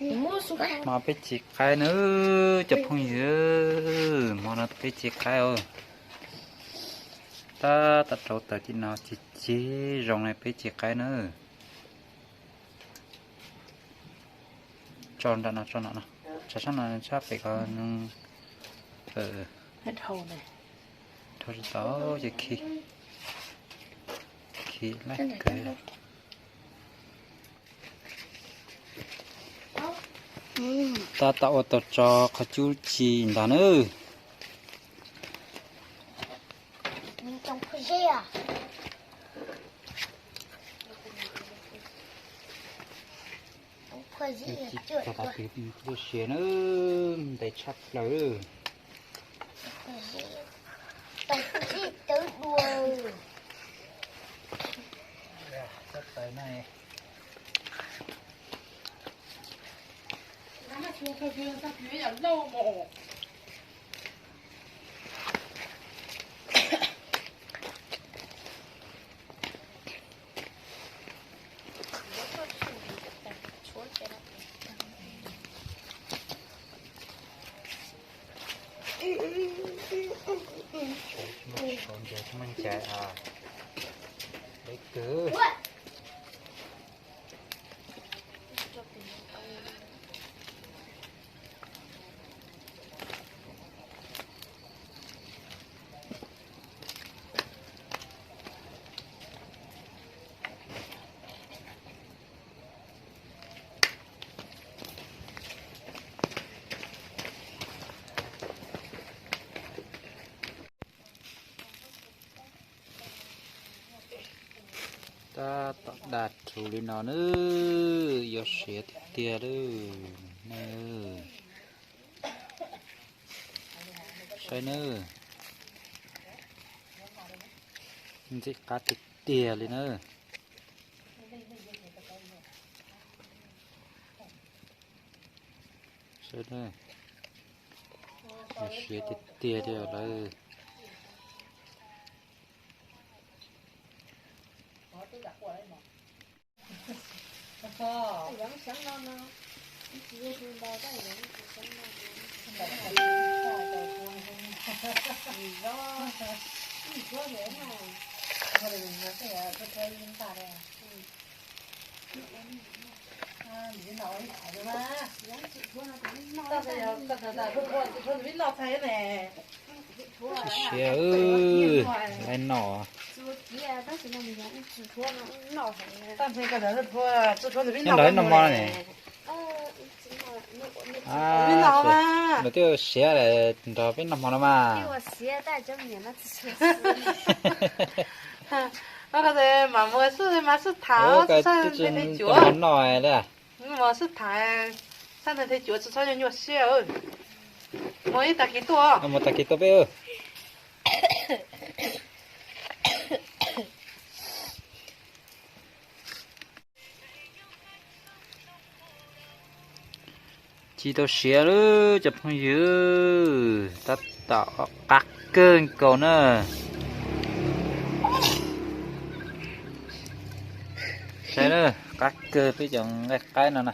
Hmo peb ci qaib na, cov phooj ywg, hmo no peb ci qaib os. Tab tom rau taws tim no cig cig zoo li peb ci qaib na. Tso nram no, tso nram no, tso sab no, tso pem ko. Dhau tsis tau ces khi, khi laij kawg. Tab tom ua tau tso qhov cub ci ntag na. Ci tag tas pw siav na, ntev tshaj plaws. Ntses meej ncaim, deb kawg. Tab tom daj rhuv li no na, yuav siav tiag tiag lawm ne. Saib nawb, ntxim qab tiag tiag li na. Saib nawb, siav tiag tiag li lawm. Siav, lawv noj. Nyob nrog noj mov ne. Lawv twb siav nrog peb noj hmo no mas. Mas mus xwb, mas xwb tham, twb tsis tau noj li. Mus xwb tham, sab ntawd thiaj cuav tsis txhob nyuaj siab. Mus ib tag kis tuaj. Mus tag kis tuaj peb. Ci tau siav lawm cov phooj ywg, tab tom qab kawg nkaus na. Saib na, qab kawg peb cov nqaij qaib no na.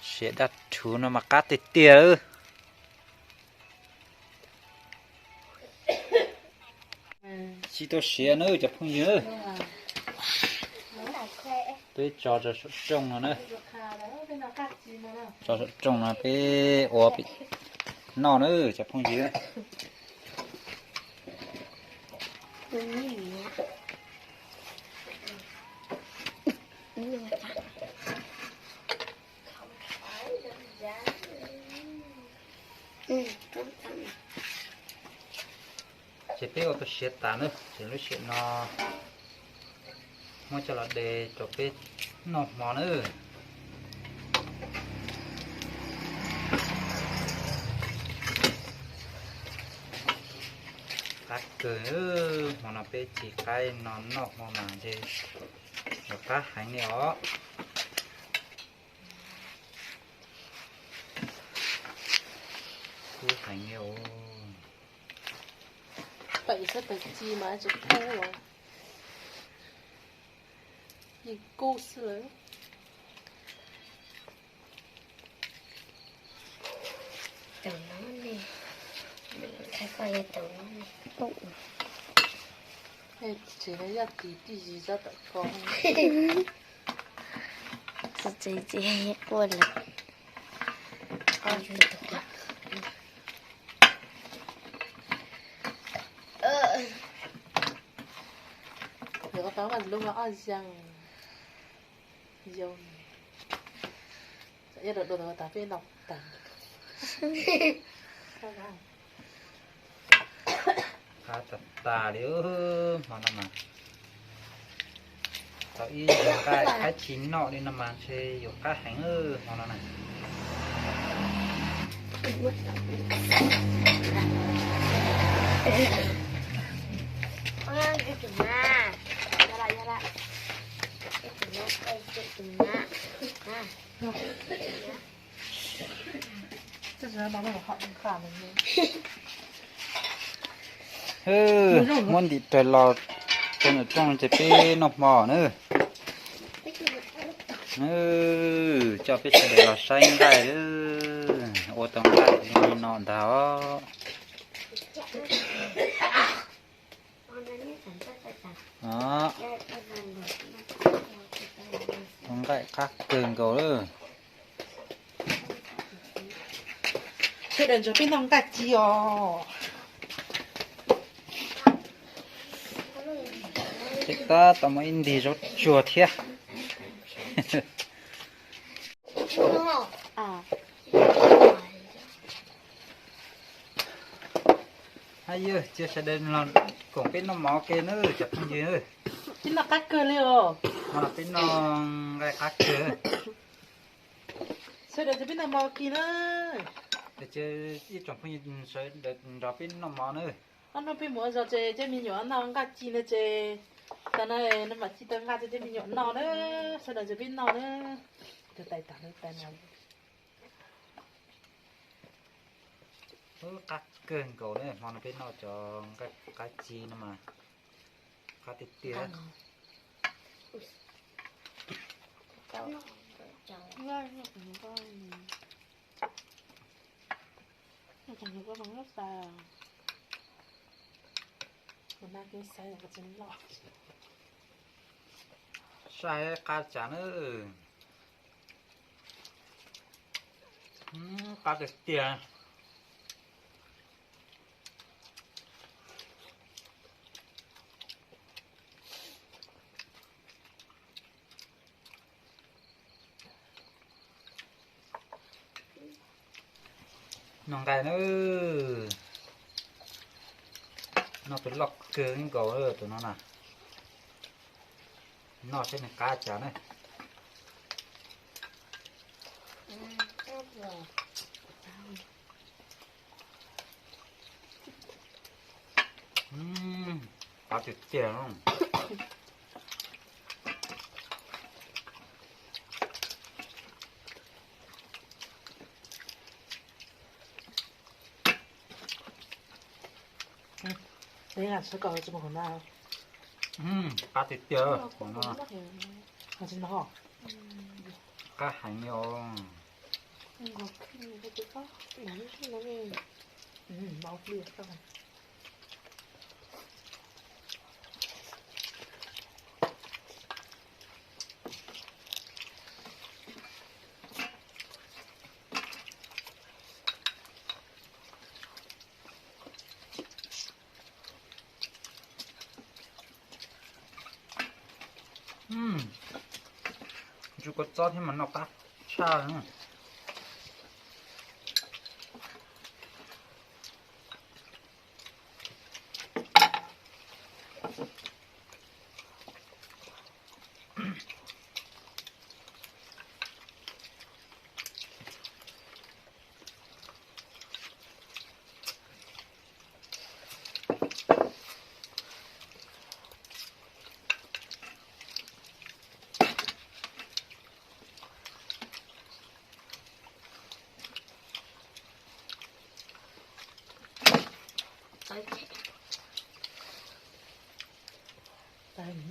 Siav daj rhuv no mas qab tiag tiag lawm. Tsis tau siav na cov phooj ywg. Peb tso rau saum rooj no na. Tso saum rooj no peb ua pem noj na cov phooj ywg. Ces peb ua tau siav tas na, ces lub sij hawm no muab coj los de rau peb noj hmo na. Qab kawg, hmo no peb ci qaib no noj hmo mas ntshe yuav qab heev li os. Kub heev li os. Pem xwb, pem ci mas tsis kub los yeej kub xwb lawm. Tus no ne, koj yog tus no ne. Tsev no yog tis tib zis txog tom ko. Txog tsev ces quaj lawm. Yog koj tau lub ob yees, yog ib rau dua tas peb no tas. Qab tas tas li hmo no mas. Tau ib yam nqaij qab ci noj li no mas ntshe yuav qab heev hmo no na. Muab ntim raws los rau nram rooj ces peb noj hmo na. Coj peb sawv daws los saib nqaij, ua tau nqaij li no ntag os. Ua nqaij qab kawg nkaus lawm. Sawv daws nrog peb noj nqaij ci os. Ces tab tom muaj ib ntig zaub tsuag thiab. Hab yog cia sawv daws los koom peb noj mov ke na cov phooj ywg. Peb noj qab kawg li os. Peb noj nqaij qab kawg. Sawv daws ces peb noj mov ke na. Ces ib tsoom phooj ywg sawv daws nrog peb noj mov na. Ob hnub peb mus ua zog ces coj me nyuam noj nqaij ci no ces, tas no nws mam ci tau nqaij rau coj me nyuam noj na. Sawv daws ces peb noj na. Tus tais tas tais no. Qab kawg nkaus na, hmo no peb noj cov nqaij qab ci no mas qab tiag tiag. Saib qab cas na. Qab tiag tiag. Noj nqaij na. Noj tus loj kawg nkaus tus no na. Noj saib nws qab cas na. Qab tiag tiag. Qab tiag tiag. Qab heev li os. Ntsuj kua txob thiab mas noj qab tshaj li.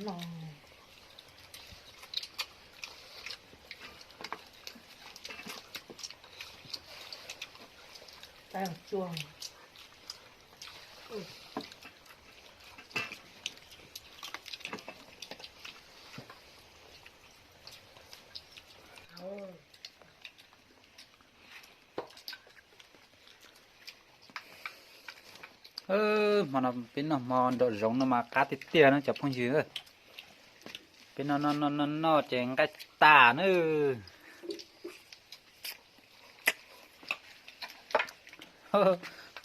Hmo no peb noj hmo nraum zoov no mas qab tiag tiag na cov phooj ywg. Peb noj noj noj noj ces nqaij tas na.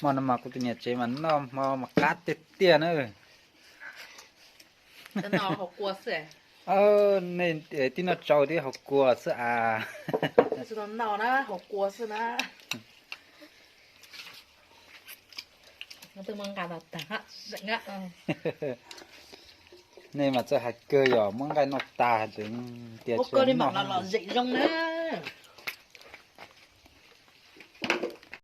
Hmo no mas kuv tus niam tsev mas noj hmo mas qab tiag tiag na. Nej tib noj tsau tib haus kua xwb as. Nej mas txawj hais kawg, yog muab nqaij noj tag tseem tias tsis noj.